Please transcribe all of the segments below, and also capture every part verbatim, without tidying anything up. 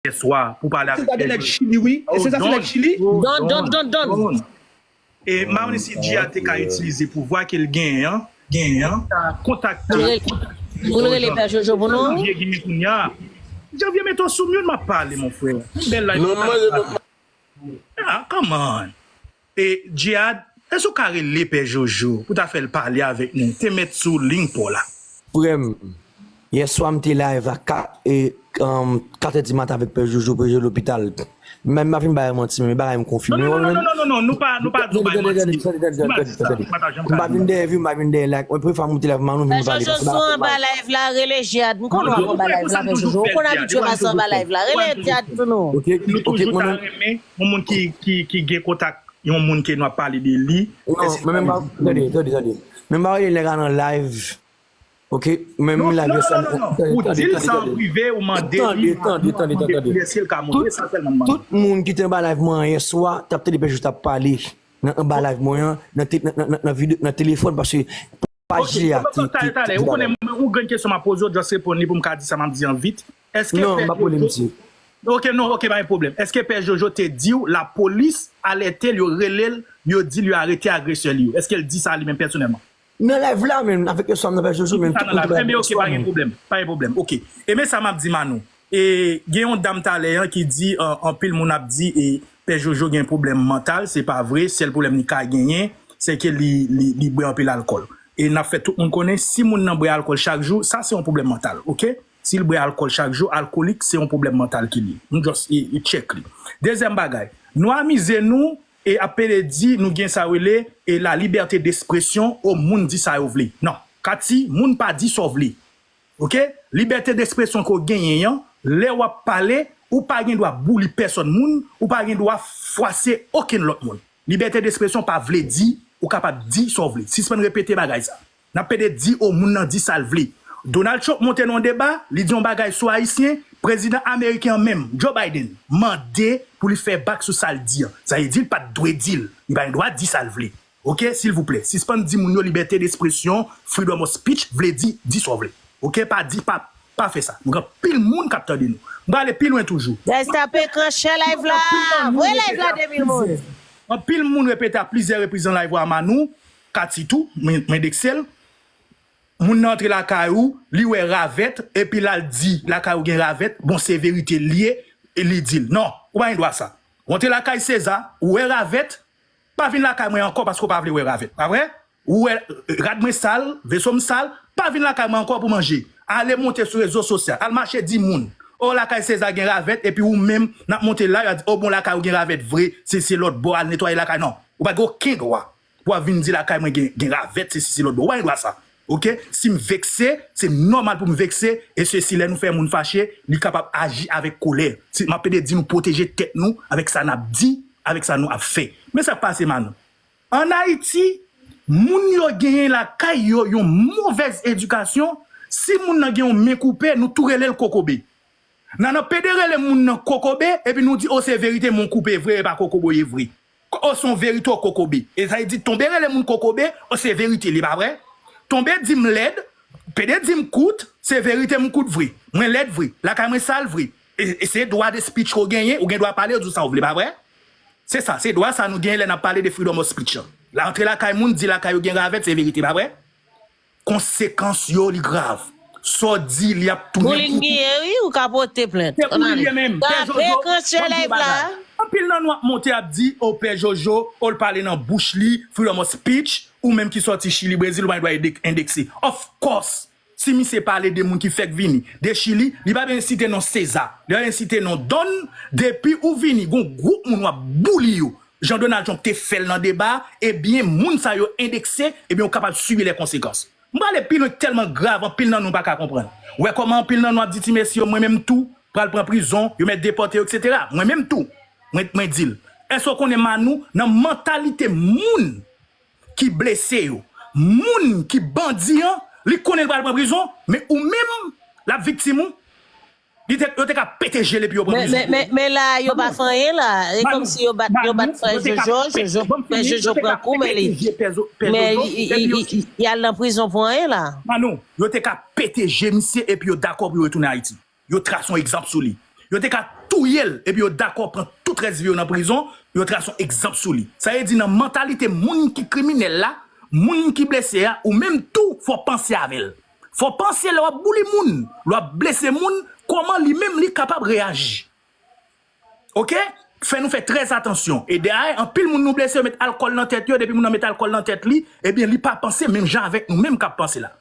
yèswa pou pale avèk Pè Jojo. Se sa se nèg Chili, wi. E se sa se nèg Chili? Don, don, don, don. E m pa konnen si Djihad te ka itilize pouvwa ke l genyen an, genyen an, ta kontakte. Pou l rele Pè Jojo pou nou? Janvye genyen kounye a. Janvye mete w sou mute, m ap pale, mon frè. Bèl la. Ah, come on. E Djihad, èske w ka rele Pè Jojo pou ta fè l pale avèk nou? Te mèt sou liy pa w la. Frè m, yèswa m te live a kat, e, um, kat è di maten avèk Pè Jojo, Pè Jojo lopital. Men m pa vin bay manti, men bagay m konfime. Non, non, non, non, non, non, nou pa, nou pa di w bay manti. M pa di sa, m pa ta janm ka di. M pa vin dèyè vi, m pa vin dèyè like. Mwen, premye fwa m moute live, Manou vin pale. Pè Jojo, si w anba live la, rele Djihad. M konnen w ap anba live la, Pè Jojo. Ou konn abitye pase anba live la. Rele Djihad pou nou. Ok, ok, mwen menm. Yon moun ki, ki, ki gen kontak, yon moun ke nou ap pale de li. Non, men menm pa, tande, tande, tande. Men m pa rele nèg la nan live. Ok, men menm live sa. Non, non, non, non. Ou di l sa an prive, ou mande li. Tande, tande, tande, tande. Èske l ka monte? Sa sèlman m mande. Tout moun ki te anba live mwen an yèswa, t ap tande Pè Jojo t ap pale nan anba live mwen an, nan te-, nan, nan, nan, nan vide-, nan telefòn, paske pa jere a te, te, te. Ou konnen, mwen, yon grenn kesyon m ap poze w, just reponn li pou m ka di sa m ap di an vit. Èske Pè Jojo... Non, m pa pale misye. Ok, non, ok, pa gen pwoblèm. Èske Pè Jojo te di w lapolis alète l, yo rele l, yo di l yo arete agresè li yo? Èske l di sa li menm pèsonèlman? Nan live la menm, avèk yèswa m nan Pè Jojo menm, tout moun nan live la. Enben, ok, pa gen pwoblèm, pa gen pwoblèm. Ok. Enben, sa m ap di Manou. E gen yon dam talè an ki di, an, anpil moun ap di, e, Pè Jojo gen pwoblèm mantal, se pa vre, sèl pwoblèm li ka genyen, se ke li, li, li bwè anpil alkòl. E n ap fè tout moun konnen, si moun nan bwè alkòl chak jou, sa se yon pwoblèm mantal, ok? Si l bwè alkòl chak jou, alkolik, se yon pwoblèm mantal ki li. Nou just, e, e, check li. Dezyèm bagay, nou amize nou e ap pede di nou gen sa yo rele, e, la liberté d'expression, o moun di sa yo vle. Non, Kati, moun pa di sa w vle. Ok? Libète d'expression ke w genyen an, lè w ap pale, ou pa gen dwa bouli pèsòn moun, ou pa gen dwa fwase okenn lòt moun. Libète d'expression pa vle di ou kapab di sa w vle. Sispann repete bagay sa. N ap pede di o moun nan di sa l vle. Donald Trump monte nan yon deba, li di yon bagay sou Ayisyen, prezidan ameriken an menm, Joe Biden, mande pou li fè bak sou sa l di an. Sa vle di l pa t dwe di l. Li pa gen dwa di sa l vle. Ok, silvouplè, sispann di moun yo libète d'expression, freedom of speech, vle di, di sa w vle. Ok, pa di, pa, pa fè sa. Nou gen anpil moun k ap tande nou. M prale pi lwen toujou. Guys, tape ekran, share live la. Voye live la de mil moun. Anpil moun repete a plizyè repriz nan live a Manou, Kati tou, mwen, mwen endekse l. Moun nan antre lakay ou, li wè ravèt, epi l al di lakay ou gen ravèt, bon, se verite l ye, e li di l. Non, ou pa gen dwa sa. Ou antre lakay Seza, ou wè ravèt, pa vin lakay mwen ankò paske w pa vle wè ravèt, pa vre? Ou wè, rad mwen sal, veso m sal, pa vin lakay mwen ankò pou manje. Ale monte sou rezo sosyal, al mache di moun, o, lakay Seza gen ravèt, epi ou menm, n ap monte la, y a di, o, bon, lakay ou gen ravèt vre, se, se lòt bò, al netwaye lakay. Non, ou pa gen okenn dwa pou w ap vin di lakay mwen gen, gen ravèt, se, se, se lòt bò. Ou pa gen dwa sa. Ok? Si m vekse, se nòmal pou m vekse, e sesi, lè nou fè moun fache, li kapab aji avèk kolè. Si, m ap pede di nou pwoteje tèt nou avèk sa n ap di, avèk sa nou ap fè. Men sa k pase, Manou. Ann Ayiti, moun yo genyen lakay yo yon movèz edikasyon, si moun nan gen yon men koupe, nou tou rele l kokobe. Nan, nan pede rele moun nan kokobe, epi nou di, o, se verite, men w koupe vre, e pa kokobe w ye vre. O, se yon verite, w kokobe. E sa vle di, tonbe rele moun kokobe, o, se verite, li pa vre? Tonbe di m lèd, pede di m kout, se verite, m kout vre. Mwen lèd vre, lakay mwen sal vre. E, e se dwa de speech ke w genyen, ou gen dwa pale, w di w sa w vle, pa vre? Se sa, se dwa sa nou genyen lè n ap pale de freedom of speech. La antre lakay moun, di lakay ou gen ravèt, se verite, pa vre? Konsekans yo, li grav. Sa w di, li ap tounen pou ou. Boulin genyen, wi, ou ka pote plent. Se boulin ye menm. Pè Jojo, m ap di w bagay. Anpil nan nou ap monte ap di, o, Pè Jojo, o, l pale nan bouch li, freedom of speech, ou menm ki sòti Chili, Brezil, ou pa gen dwa endek-, endekse. Of course, si misye pale de moun ki fèk vini de Chili, li pa bezwen site non Seza, li pa bezwen site non Don, depi ou vini, gon gwoup moun w ap bouli yo. Jan Donald Trump te fè l nan deba, ebyen, moun sa yo endekse, ebyen, ou kapab sibi lè konsekans. M prale pi lwen k tèlman grav, anpil nan nou pa ka konprann. Ou wè kòman anpil nan nou ap di ti mesye yo, mwen menm tou, pral pran prizon, yo mèt depòte yo, etsetera. Mwen menm tou, mwen, mwen di l. Èske w konnen Manou, nan mantalite moun ki blese yo, moun ki bandi an, li konnen l pral pran prizon, men ou menm, l ap viktim ou. Li te, yo te ka pete je l epi yo pran prizon. Men, men, men, men la, yo pa fè anyen la. E kòmsi yo bat, yo bat frè Jojo, Jojo, frè Jojo pran kou, men li, men li, li, li, li al nan prizon pou anyen la. Manou, yo te ka pete je misye epi yo dakò pou yo retounen Ayiti. Yo trase yon egzanp sou li. Yo te ka touye l, epi yo dakò pran tout rès vi yo nan prizon, yo trase yon egzanp sou li. Sa vle di nan mantalite moun ki kriminèl la, moun ki blese a, ou menm tou, fò w panse avè l. Fò w panse lè w ap boule moun, lè w ap blese moun, kòman li menm li kapab reyaji. Oke? Fè nou fè trè atansyon. E dayè, anpil moun nou blese, yo met alkòl nan tèt yo, depi moun nan met alkòl nan tèt li, ebyen, li pa panse menm jan avèk nou menm k ap panse la.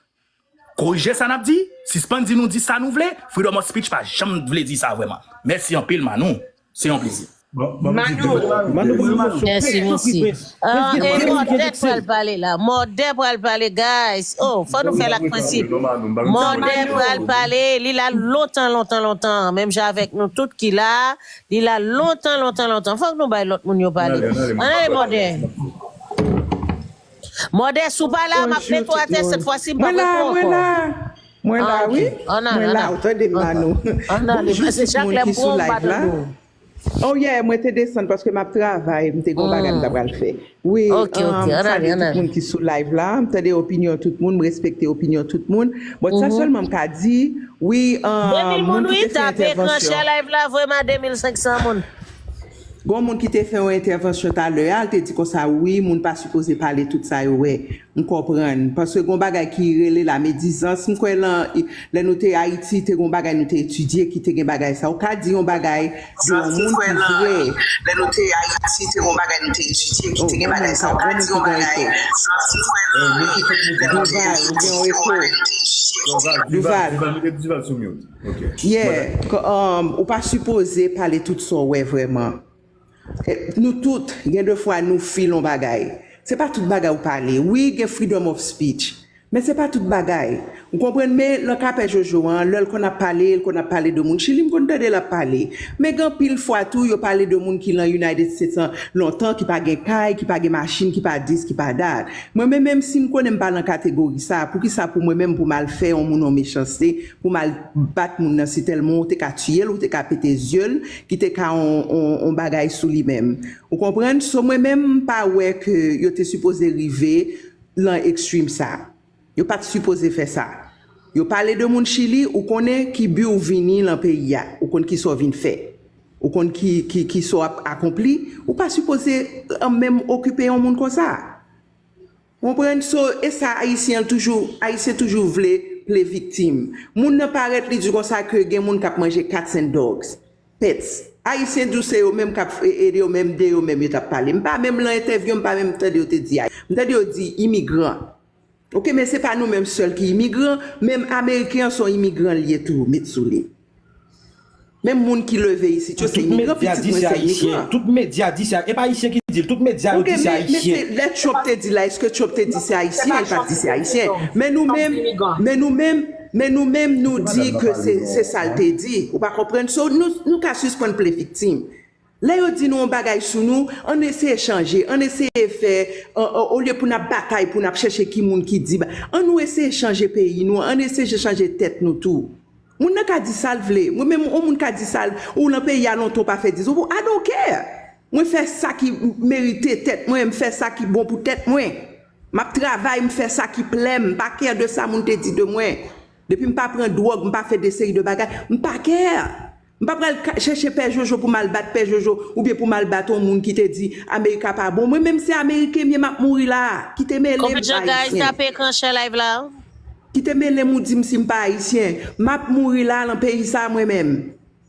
Korije sa n ap di, sispann di nou di sa nou vle, freedom of speech pa janm vle di sa vrèman. Mèsi anpil, Manou. Se yon plezi. Manou, Manou, Manou, Manou, Mèsi, mèsi. Ah, e Mòdè pral pale la. Mòdè pral pale, guys. Oh, fò nou fè l ak prensip. Mòdè pral pale, li la lontan, lontan, lontan. Menm jan avèk nou tout ki la, li la lontan, lontan, lontan. Fòk nou bay lòt moun yo pale. Ann ale, Mòdè. Mòdè, si w pa la, m ap mete w atè, sèt fwa si m p ap reponn ankò. Mwen la, wi. Mwen la, ou tande m, Manou. Bonjou tout moun ki sou live la. Oh yeah, mwen te desann paske m ap travay, m te gon bagay m ta pral fè. Wi, um, salye tout moun ki sou live la, m tande opinyon tout moun, m respekte opinyon tout moun. But sa sèlman m ka di, wi, um, moun ki te fè entèvansyon. Live la, vrèman de mil senk san moun. Gon moun ki te fè yon entèvansyon talè a, l te di konsa, wi, moun pa sipoze pale tout sa yo wè. M konprann. Paske gon bagay ki rele lamedizans. M kwè lan, lè nou te Ayiti, te gon bagay nou te etidye ki te gen bagay sa. Ou ka di yon bagay de yon moun ki vre. Lè nou te Ayiti, te gon bagay nou te etidye ki te gen bagay sa. Ou ka di yon bagay. Duval, ou gen yon eko. Duval. Duval, mete Duval sou mute. Yeah, um, ou pa sipoze pale tout sa w wè vrèman. Nou tout, gen de fwa nou fil on bagay. Se pa tout bagay ou pale. Wi, gen freedom of speech. Men se pa tout bagay. Ou konprann, men nan ka Pè Jojo an, lè l konn ap pale, l konn ap pale de moun Chili, m konn tande l ap pale. Men gen anpil fwa tou, yo pale de moun ki lan United States an lontan, ki pa gen kay, ki pa gen machin, ki pa this, ki pa that. Mwen menm, menm si m konnen m pa lan kategori sa, poukisa pou mwen menm pou m al fè yon moun yon mechanste, pou m al bat moun nan si tèlman ou te ka tiye l, ou te ka pete zye l, ki te ka on, on, on bagay sou li menm. Ou konprann? So mwen menm m pa wè ke yo te sipoze rive lan ekstrim sa. Yo pa t sipoze fè sa. Yo pale de moun Chili, ou konnen ki bi w vini lan peyi a, ou konn kisa w vin fè. Ou konn ki, ki, kisa w ap akonpli, ou pa sipoze, euh, menm okipe yon moun konsa. Konprann? So, e sa Ayisyen toujou, Ayisyen toujou vle ple viktim. Moun nan parèt, li di konsa ke gen moun k ap manje cats and dogs, pets. Ayisyen di w se yo menm k ap ede yo menm, de yo menm yo t ap pale. M pa menm lan entèvyou, m pa menm tande yo te di ay. M tande yo di imigran. Oke, men se pa nou menm sèl ki imigran, menm Ameriken an se yon imigran l ye tou, met sou li. Menm moun ki leve isit yo se imigran, pitit mwen se imigran. Tout medya di se, e pa Ayisyen ki di l, tout medya yo di se Ayisyen. Lè Trump te di la, èske Trump te di se Ayisyen? Li pa t di se Ayisyen. Men nou menm, men nou menm, men nou menm nou di ke se, se sa l te di. Ou pa konprann? So, nou, nou ka sispann ple viktim. Lè yo di nou yon bagay sou nou, ann eseye chanje, ann eseye fè, olye pou n ap batay, pou n ap chèche ki moun ki di, ann nou eseye chanje peyi nou, ann eseye chanje tèt nou tou. Moun nan ka di sa l vle. Mwen menm, yon moun ka di sa l, ou lan peyi a lontan ou pa fè dis, I don't care. Mwen fè sa ki merite tèt mwen, m fè sa ki bon pou tèt mwen. M ap travay, m fè sa ki plè m, m pa care de sa moun te di de mwen. Depi m pa pran dwòg, m pa fè de seri de bagay, m pa care. M pa pral chèche Pè Jojo pou m al bat Pè Jojo oubyen pou m al bat yon moun ki te di Amerika pa bon. Mwen menm se Ameriken m ye, m ap mouri la. Kite mele m Ayisyen. Kite mele m ou di m si m pa Ayisyen. M ap mouri la lan peyi sa mwen menm.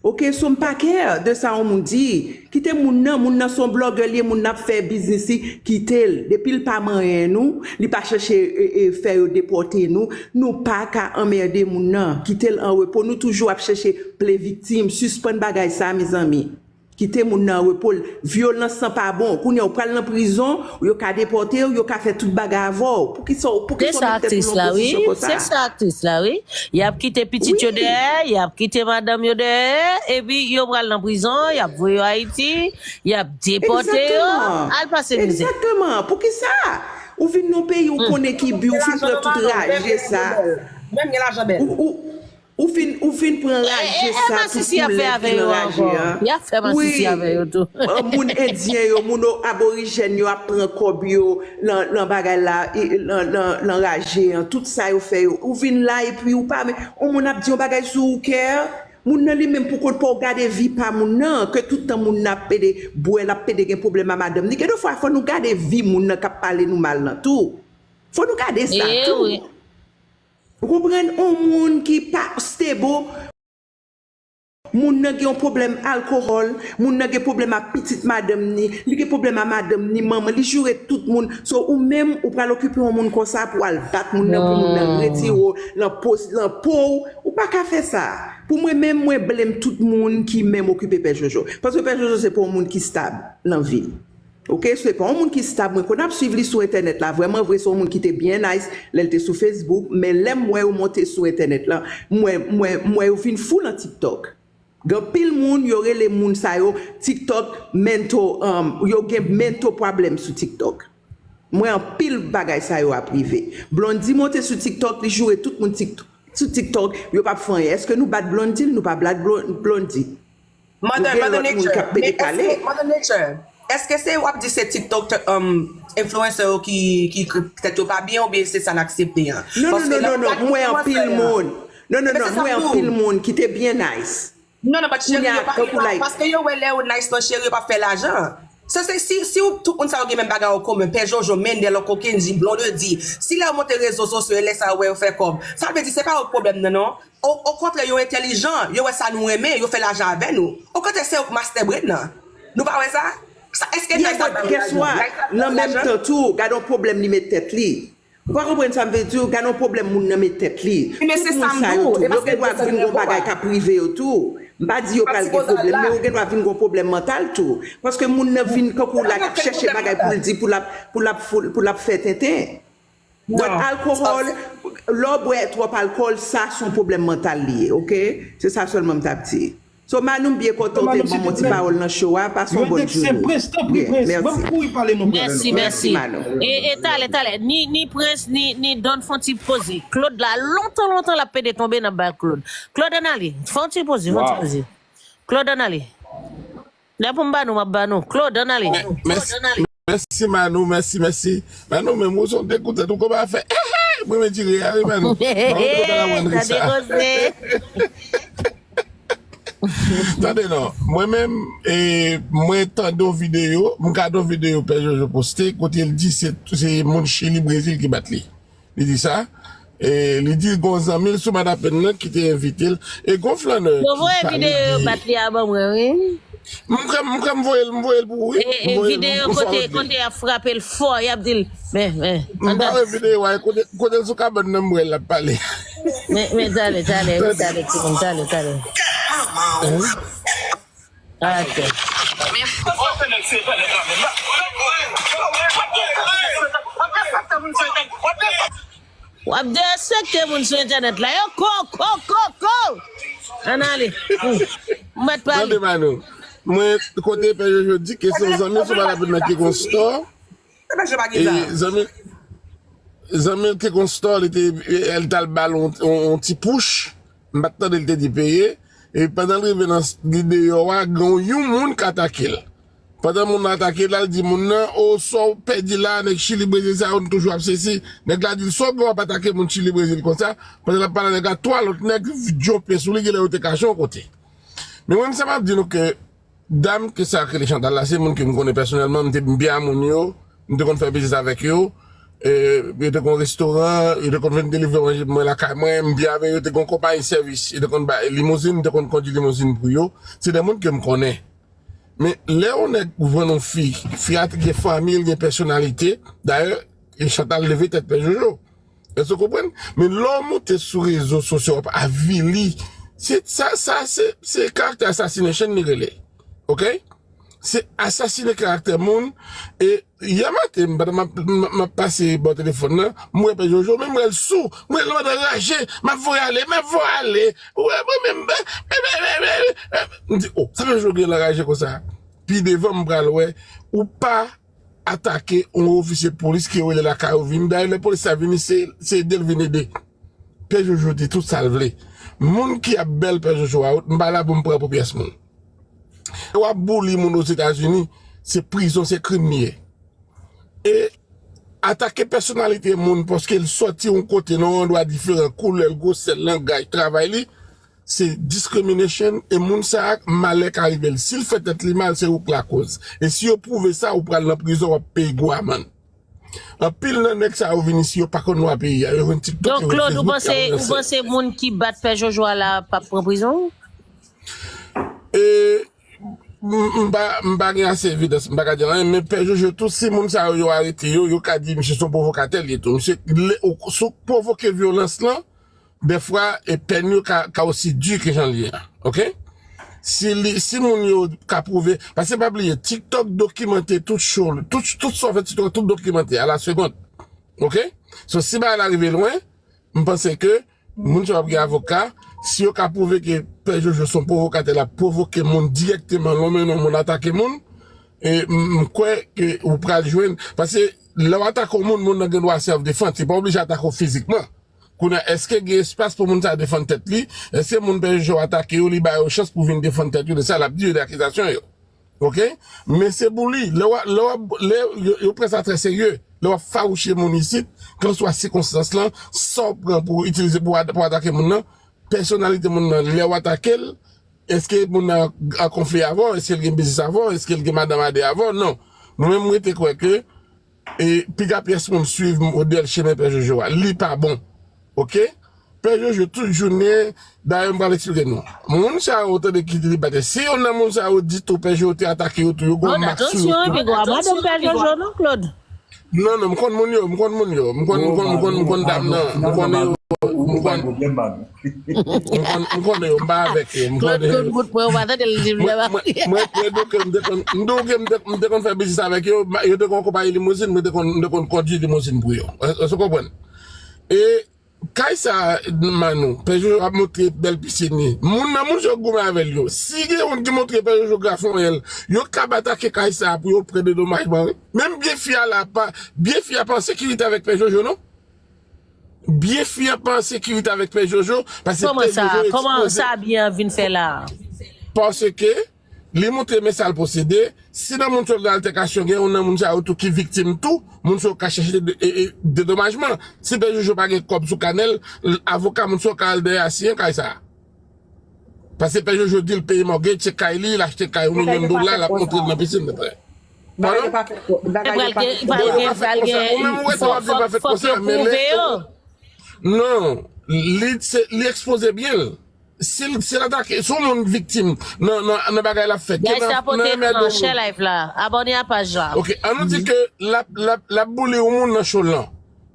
Oke, so m pa care de sa yon moun di. Kite moun nan, moun nan se yon blogger li ye, moun nan ap fè biznis li, kite l. Depi l pa manyen nou, li pa chèche fè yo depòte nou, nou pa ka anmède moun nan. Kite l an repo, nou toujou ap chèche ple viktim. Sispann bagay sa, mezanmi. Kite moun nan an repo l. Vyolans lan pa bon. Kounye a ou pral nan prizon, yo ka depòte w, yo ka fè tout bagay avè w. Poukisa w, poukisa w met tèt ou nan yon pozisyon konsa? Se sa aktris la, wi. Y ap kite pitit yo dèyè, y ap kite madanm yo dèyè, epi yo pral nan prizon, y ap voye yo Ayiti, y ap depòte yo, al pase mizè. Egzakteman. Poukisa? Ou vin nan yon peyi ou konnen ki bi, ou fin pran tout raje sa. Ou, ou, ou fin, ou fin pran raje sa, tout koulèv ki nan raje a. Wi. Moun endyen yo, moun aborijèn yo ap pran kòb yo lan, lan bagay la, lan, lan, lan raje an, tout sa yo fè yo. Ou vin la epi ou pa, men, yon moun ap di yon bagay sou ou, care. Moun nan li menm pou kont pa w gade vi pa moun nan, ke tout tan moun nan ap pede bwè, l ap pede gen pwoblèm a madanm ni. Gen de fwa fò nou gade vi moun nan k ap pale nou mal nan tou. Fò nou gade sa tou. Ou konprann? On moun ki pa stable, moun nan gen yon pwoblèm alkòl, moun nan gen pwoblèm ak pitit madanm ni, li gen pwoblèm a madanm ni, manman, li joure tout moun. So, ou menm, ou pral okipe yon moun konsa pou al bat moun nan, pou moun nan retire w nan po, nan po w. Ou pa ka fè sa. Pou mwen menm, mwen blame tout moun ki menm okipe Pè Jojo. Paske Pè Jojo se pa yon moun ki stab nan vi l. Oke, se pa yon moun ki stab, mwen konn ap swiv li sou entènèt la, vrèman vre, se yon moun ki te byen nice lè l te sou Facebook, men lè m wè yo monte sou entènèt la, m wè, m wè, m wè yo vin fou nan TikTok. Gen anpil moun, yo rele moun sa yo TikTok mental, um, yo gen mental problem sou TikTok. Mwen anpil bagay sa yo ap rive. Blondedy monte sou TikTok, li joure tout moun TikTok, sou TikTok, yo p ap fè anyen. Èske nou bat Blondedy? Nou pa bat Blon-, Blondedy. Mother, Mother Nature, men èske, Mother Nature, èske se w ap di se TikTok, um, influencer yo ki, ki, ki tèt yo pa byen oubyen se sa n aksepte an? Non, non, non, non, non, m wè anpil moun. Non, non, non, m wè anpil moun ki te byen nice. Non, non, but cheri, yo pa, yo pa, paske yo wè lè yo nice lan, cheri, yo pa fè lajan. Se, se, si, si tout moun sa yo gen menm bagay an komen, Pè Jojo, Mendel, Uncle Kenji, Blondedy, si lè yo monte rezo sosyo, e lè sa yo wè yo fè kòb, sa vle di se pa yo k pwoblèm nan, non. O, okontrè, yo entèlijan, yo wè sa nou renmen, yo fè lajan avè nou. Okontrè, se yo k master brain nan. Nou pa wè sa? Sa, èske nice la pa fè lajan? Nice la pa fè lajan? Nan menm tan tou, gade yon pwoblèm li met tèt li. Ou pa konprann sa m vle di w, gade yon pwoblèm moun nan met tèt li. Tout moun sa yo tou, yo gen dwa vin gon bagay k ap rive yo tou. M pa di yo pral gen pwoblèm, men yo gen dwa vin gon pwoblèm mantal tou. Paske moun nan vin kankou la k ap chèche bagay pou l di, pou l ap, pou l ap, pou l ap fè tenten. But alkòl, lè w bwè twòp alkòl, sa se yon pwoblèm mantal li ye, oke? Se sa sèlman m t ap di. So, Manou, m byen kontan w te ban m yon ti pawòl nan show a, pase yon bòn jounen. Prince, tanpri, Prince, ban m kouri pale non, Prince. Mèsi, mèsi. Mèsi, Manou. E, e talè, talè, ni, ni Prince, ni, ni Don fè yon ti poze. Claude la, lontan, lontan, l ap pede tonbe nan bay Claude. Claude, ann ale. Fè yon ti poze, fè yon ti poze. Claude, ann ale. Lè pou m ba nou, m ap ba nou. Claude, ann ale. Claude, ann ale. Mèsi, Manou, mèsi, mèsi. Manou, menm ou se yon degoutè, ou kòmanse ap fè, eh, eh, mwen, men tire a, wi, Manou. Manou, ou pa aprann ri sa. Tande koze. Tande non, mwen menm, e, mwen tande yon videyo, m gade yon videyo Pè Jojo poste, kote l di se, se moun Chili, Brezil ki bat li. Li di sa. E, li di gon zanmi l sou Madapen nan ki te envite l. E gon flanè ki pale de... Yo voye videyo yo bat li a ban mwen, wi. M kwè, m kwè m voye l, m voye l pou ou, wi. E, e videyo kote, kote y ap frape l fò, y ap di l, men, men, m pa wè videyo a, kote, kote l sou kabann nan, m wè l ap pale. Men, men, talè, talè, wi, talè, timoun, talè, talè. Atè. W ap derespekte moun sou entènèt la. Yo ko, ko, ko, ko! Ann ale. Hmm. M mèt pale. Tande, Manou. Mwen, kote Pè Jojo di ke se yon zanmi sou Madapen nan ki gon store. E zanmi, zanmi l te gon store, li te, e, l t al ba l yon, yon, yon ti push. M pa t tande l te di peye. E pandan l rive nan s-, li deyò a, gen yon moun k atake l. Pandan moun nan atake l la, l di moun nan, "O, sa w pèdi la, nèg Chili, Brezil sa yo, nou toujou ap sesi." Nèg la di l, "Sa w gen w ap atake moun Chili, Brezil konsa?" Pandan l ap pale, nèg la, twa lòt nèg djope sou li, genlè yo te kache yon kote. Men mwen, sa m ap di nou ke dam ke sa k rele Chantal la, se moun ke m konnen pèsonèlman, m te, m byen a moun yo, m te konn fè biznis avèk yo. E, yo te gon restoran, yo te konn vin delivre manje pou mwen lakay mwen, m byen avè yo, yo te gon konpayi sèvis, yo te konn bay limozin, m te konn kondui limozin pou yo. Se de moun ke m konnen. Men lè yon nèg vann yon fi, fi a gen fanmi, l gen pèsonalite. Dayè, e Chantal leve tèt Pè Jojo. Èske w konprann? Men lè w moute sou rezo sosyo, w ap avili. Se, sa, sa, se, se karaktè assassination li rele. Oke? Se asasine karaktè moun. E yè maten, pandan m ap, m ap, m ap pase bò telefòn nan, m wè Pè Jojo, men m wè l sou, m wè l andan raje, m ap voye ale, m ap voye ale. Ou wè, mwen menm, m di, "O, sa Pè Jojo gen l anraje konsa?" Pi devan, m pral wè, ou pa atake yon ofisye polis ki rele lakay ou vini. Dayè, lè polis la vini, se, se ede l vin ede. Pè Jojo di tout sa l vle. Moun ki ap bèl Pè Jojo a, m pa la pou m pran pou pyès moun. E w ap bouli moun Ozetazini, se prizon, se krim li ye. E atake pèsonalite moun paske l sòti yon kote nan yon andwa diferan, koulè l, gwosè l, langaj, travay li, se discrimination, e moun sa a, malè ka rive l. Si l fè tèt li mal, se ou k lakoz. E si yo pwouve sa, ou pral nan prizon, w ap peye gwo amann. Anpil nan nèg sa yo vin isi, yo pa konn lwa peyi a. Yo jwenn TikTok, yo jwenn Facebook, y ap ranse. Donk, Claude, ou panse, ou panse moun ki bat Pè Jojo a la p ap pran prizon? E, m, m pa, m pa gen ase evidans, m pa ka di anyen, men Pè Jojo tou, si moun sa yo, yo arete yo, yo ka di misye se yon pwovokatè li ye tou. Misye, lè, ou, si w pwovoke vyolans lan, dèfwa, e pèn yo ka, ka osi di ke jan l ye a. Oke? Si li, si moun yo ka pwouve, paske pa bliye, TikTok dokimante tout show, tout, tout sa w fè TikTok, tout dokimante, à la seconde. Oke? So, si bagay la rive lwen, m panse ke moun sa yo ap gen avoka, si yo ka pwouve ke Pè Jojo se yon pwovokatè, l ap pwovoke moun dirèkteman, l ap mennen moun atake moun, e m, m kwè ke ou pral jwenn, paske lè w atake yon moun, moun nan gen dwa self defense, li pa oblije atake w fizikman. Kounye a, èske gen espas pou moun sa a defann tèt li? Èske moun Pè Jojo atake yo, li ba yo chans pou vin defann tèt yo de sa l ap di yo, de akizasyon yo? Oke? Men se pou li. Lè w a, lè w a, lè yo, yo pran sa trè serye. Lè w ap fawouche moun isit, kèlkeswa sikonstans lan, sa w pran pou itilize pou, pou atake moun nan, pèsonalite moun nan, lè w atake l, èske moun nan an konfli avè w? Èske l gen biznis avè w? Èske l gen madanm a de avè w? Non. Mwen menm, mwen te kwè ke e piga pyès moun swiv modèl chemen Pè Jojo a. Li pa bon. Oke? Pè Jojo, tout jounen, dayè, m pral eksplike nou. Moun sa yo, tande ki li batè. Si youn nan moun sa yo di tou Pè Jojo te atake yo tou, yo gon mak sou yo tou. Claude, atansyon, epi gon abandon Pè Jojo, non, Claude? Non, non, m konn moun yo, m konn moun yo. M konn, m konn, m konn, m konn dam nan. M konn yo, m konn. M konn, m konnen yo, m pa avèk yo. M konnen yo. Mwen, mwen, mwen, mwen, doke, m te konn, m doke, m te, m te konn fè biznis avèk yo. Yo te konn konpayi limozin, mwen te konn, m te konn kondui limozin pou yo. Èske w konprann? E kay sa, Manou, Pè Jojo ap montre bèl pisin li. Moun nan, moun yo goumen avè l yo. Si gen youn ki montre Pè Jojo grafon èl, yo kab atake kay sa pou yo pran dedomajman, wi. Menm byen fi a la, pa, byen fi a pa an sekirite avèk Pè Jojo, non. Byen fi an pa an sekirite avèk Pè Jojo, paske Pè Jojo ekspoze. Kòman sa? Kòman sa byen an vin fè la a? Paske li montre men sa l posede. Si nan moun sa yo gen altèkasyon, gen youn nan moun sa yo tou ki viktim tou, moun sa yo ka chèche de, e, e, dedomajman. Si Pè Jojo pa gen kòb sou kanè l, avoka moun sa yo ka al dèyè asiyen kay sa a. Paske Pè Jojo di l peye mortgage, se kay li, l achte kay yon milyon dola, l ap montre l nan pisin, daprè. Bagay yo pa fèt konsa. Bagay yo pa fèt konsa. Bon, yo pa fèt konsa. Ou menm ou rete w ap di yo pa fèt konsa, men lè, non, li, se, li ekspoze byen l. Si l, si l atake, si yon moun viktim nan, nan, nan bagay l ap fè, ke nan, nan mèd yon moun. Guys, tapote nan share live la. Abòne a paj la. Ok, an nou di ke l ap, l ap, l ap boule yon moun nan show lan.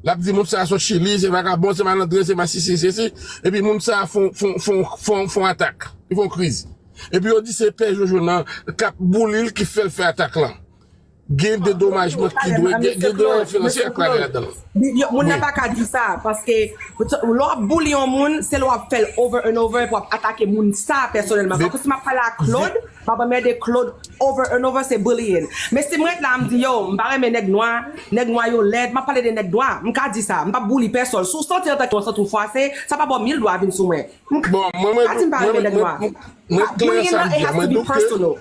L ap di moun sa a se yon Chili, se vagabon, se malandren, se masisi, sesi. Epi moun sa a fon, fon, fon, fon, fon atak. Li fon kriz. Epi yo di se Pè Jojo nan k ap boule l ki fè l fè atak lan. Gen dedomajman ki dwe, gen, gen dedomajman finansyè k prale ladan l. Moun nan pa ka di sa, paske lè w ap boule yon moun, se lè w ap fè l over and over, epi w ap atake moun sa pèsonèlman. Tankou si m ap pale a Claude, m ap anmède Claude over and over, se bullying. Men si m ret la, m di, yo, m pa renmen nèg nwa, nèg nwa yo lèd, m ap pale de nèg nwa, m ka di sa, m p ap boule pèsòn. Si w santi antanke w santi w fwase, sa pa ba w mil dwa vin sou mwen. Bon, mwen, mwen, pa di m pa renmen nèg nwa. Mwen, mwen, mwen klè sa m di a, mwen di w ke personal.